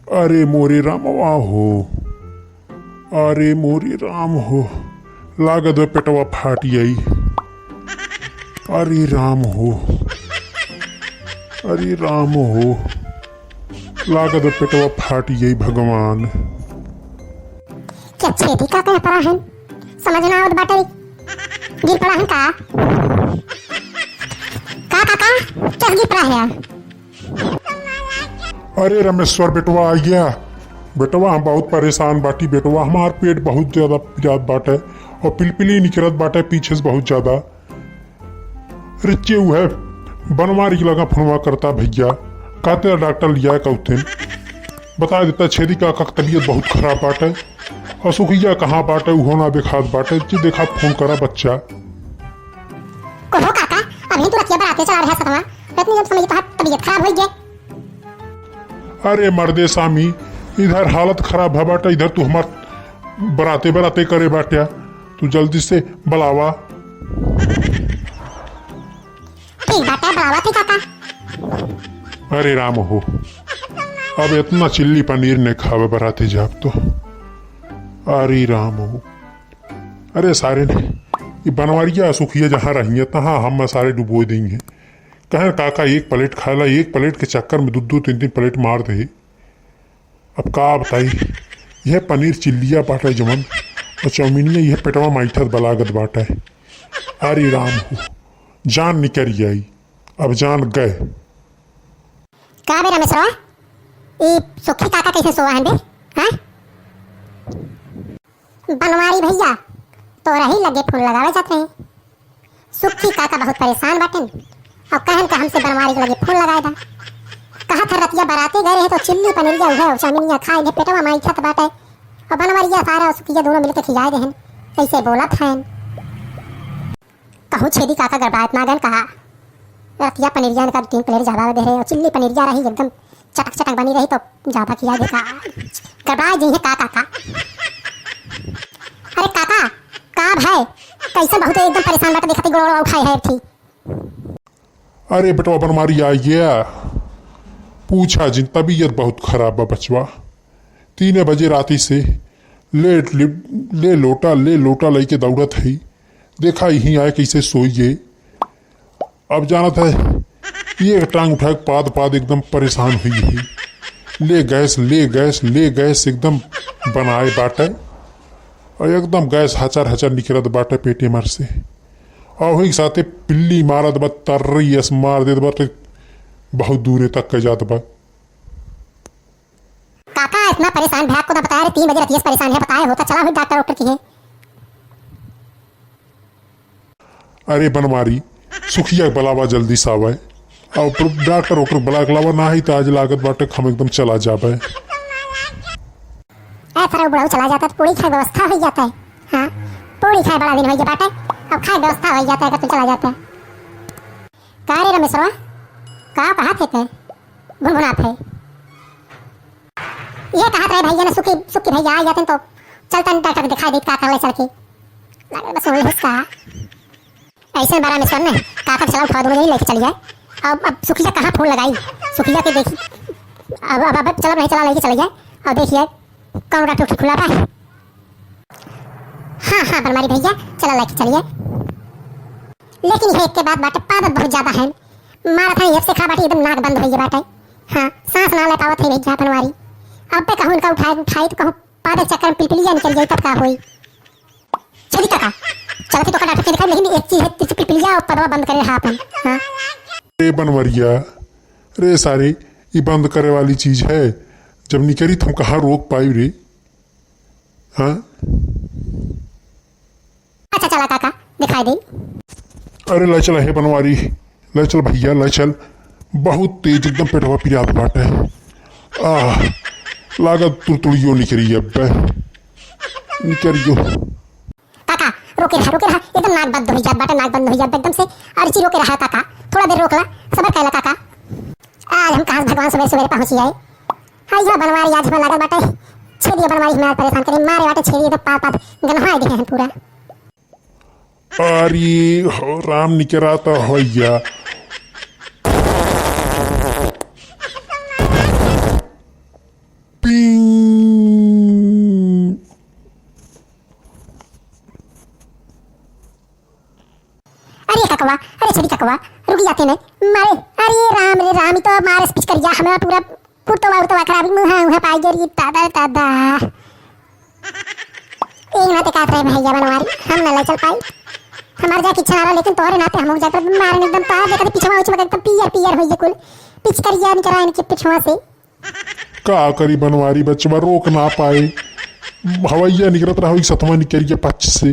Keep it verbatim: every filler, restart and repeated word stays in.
अरे मोरे रामवा हो, अरे मोरे राम हो, लागत बा पेटवा फाटी आई। अरे राम हो, अरे राम हो, लागत बा पेटवा फाटी आई भगवान। क्या छेदी काका पड़ा है? समझ ना आवत बाटे। गिर पड़ा है का? का काका? क्या गिर पड़ा है? अरे रमेश्वर बेटवा आ गया। बेटवा हम बहुत परेशान बाटी बेटवा, हमार पेट बहुत ज्यादा पिरात बाटे और पिलपिली निकरत बाटे पीछे से बहुत ज्यादा। रिच्चे उहे बनवारी के लगा फोनवा करता भैया, कहते डॉक्टर लिया कौथिन बता देता छेदी काका के तबीयत बहुत खराब बाटे और सुखिया कहाँ बाटे उहो ना देखात बाटे। जे देखा फोन करा बच्चा। कहो काका, अभी तो रतिया बराते चला रहा सतवा, इतनी जब समझ तो तबीयत खराब हो गई। अरे मर्दे सामी, इधर हालत खराब है बाटे, इधर तू हमार बराते बराते करे बाटे, तू जल्दी से बुलावा। ठीक बाटे, बुलावा थे काका। अरे राम हो, अब इतना चिल्ली पनीर ने खावे बराते जाब तो। अरे राम हो, अरे सारे ने, ये बनवारिया सुखिया जहाँ रही है, तहाँ हम सारे डुबो देंगे। कहे काका एक प्लेट खाला, एक प्लेट के चक्कर में दो दो तीन तीन प्लेट मार दे। अब का बताई, यह पनीर चिल्लिया बाटे जमन और चाउमीनिया यह पेटवा माइठत बलागत बाटे। अरे राम हो, जान निकल आई, अब जान गए। का बे रमेशवा, ई सुखी काका कैसे सोवा हन बे? हाँ? बनवारी भैया, तोरही लगे फोन लगावे जात रहे। सुखी काका बहुत परेशान बाटेन और कहन का हमसे बनवारी के लगे फोन लगाए दा। कहा था रतिया बराते गए रहे तो चिल्ली पनीरिया उहे और चाउमीनिया खाए ने पेटवा माइठत बाटे और बनवारिया सारा और सुखिया दोनों मिलके खियाए देहन। कैसे बोलत हैं? कहूँ छेदी काका गड़बड़ात ना गन कहा। रतिया पनीरिया का तीन प्लेट ज्यादा दे रहे और चिल्ली पनीरिया रही एकदम चटक चटक बनी रही तो ज्यादा किया देखा। गड़बड़ा जी है का काका। अरे काका, का भाई, कैसे बहुत एकदम परेशान बाटे देखते गोड़ उठाए है थी। अरे बेटवा बनवारी आ गया, पूछा जिन तबीयत बहुत खराब बा बचवा। तीन बजे राती से ले, ले, ले लोटा, ले लोटा लेके दौड़त है। देखा यहीं आए कैसे सोई गए। अब जानत है, ये एक टांग उठाए पाद पाद एकदम परेशान हुई है। ले गैस, ले गैस, ले गैस एकदम बनाए बाटे। और एकदम गैस हचर हचर निकरत बाटे पेटे मर से। और वही साथे पिल्ली मारत बा, तर्री अस मार देत बाटे, बहुत दूरे तक के जात बा। काका इतना परेशान भैया को ना बताया रे, तीन बजे रतियस परेशान है, बताए होता चला हुई डॉक्टर वॉक्टर की है। अरे बनवारी, सुखिया के बुलावा जल्दी से आवे। और डॉक्टर वॉक्टर बुला के लावा, ना ही तो आज लागत बाटे हम एकदम चला जाबे। ए, सारा बुढ़ऊ चला जाता तो पूरी खाए व्यवस्था हो जाता है। हाँ, पूरी खाए बड़ा दिन हो गया बाटे, अब खाए व्यवस्था हो जाता है अगर तू चला जाता है। का रे रमेशवा, का कहा थे ते? भुनभुनात है। ये कहत रहे भैया ना सुखी, सुखी भैया आ जाते तो चलता डॉक्टर को दिखा देत का कर ले चल के। लागल बस वही हिस्सा। ऐसे बारह में सोन में काका चला उठा दो लेके चल जाए। अब, अब सुखिया कहाँ फोन लगाई? सुखिया के देखी। अब, अब, अब चला नहीं चला लेके चल जाए। और देखिए कौन डॉक्टर खुला बा। हाँ, हाँ, बनवारी भैया, चला लेके चलिए। लेकिन ये एक के बात बाटे, पादत बहुत ज्यादा है। मारत है, एक से खा बाटे, एकदम नाक बंद होइए बाटे। हाँ, सांस ना ले पावत है भैया बनवारी। अब पे कहूँ इनका उठाए, उठाई तो कहूँ पादत चक्कर में पिलपिलिया निकल जाई, तब का होई? चली काका, चलते तो का डॉक्टर के दिखाई, लेकिन एक चीज है, तुझे पिलपिलिया और पदवा बंद करे रहा अपन। हाँ। रे बनवरिया, रे सारे, ये बंद करे वाली चीज है, जब निकरी तो हम कहाँ रोक पाई रे? हाँ? अच्छा चला काका, दिखाई दे। अरे ले चल हे बनवारी, ले चल भैया, ले चल। बहुत तेज एकदम पेटवा पिरात बाटे। आह, लागत तुरतुड़ियो निकरी अब। निकरियो। काका, रोके रहा, रोके रहा, एकदम नाक बंद हो जात बाटे, नाक बंद हो जात बा एकदम से। अर्जी रोके रहा काका, थोड़ा देर रोक ला, सबर कैला काका। आज हम कहाँ से भगवान सुबह सुबह पहुँच जाए। हाँ, यह बनवारी आज हमें लागल बाटे। छेदी बनवारी हमार परेशान करे, मारे बाटे छेदी एकदम पाद पाद गनवाए दिहे हैं पूरा। अरे हो राम निकरा तो होइया। ककवा, अरे छड़ी ककवा, रुक जाते नहीं। मारे, अरे राम रे राम, ई तो मारे पिचकरिया, हमारा पूरा कुर्तवा उर्तवा खराब, मुँह उहाँ पाई गे रे दादा रे दादा। एक नाते का रहे भैया बनवारी, हम न ले चल पाई। हमार जाके इच्छा ना रहा, लेकिन तोहरे नाते हम जाकर मारे एकदम तार देखते पिछवा उछवा एकदम पियर पियर होइए कुल। पिचकरिया निकरा इनके पिछवा से। का करी बनवारी बचवा, रोक ना पाए। हवैया निकरत रहा, सतवा निकरिया पच से।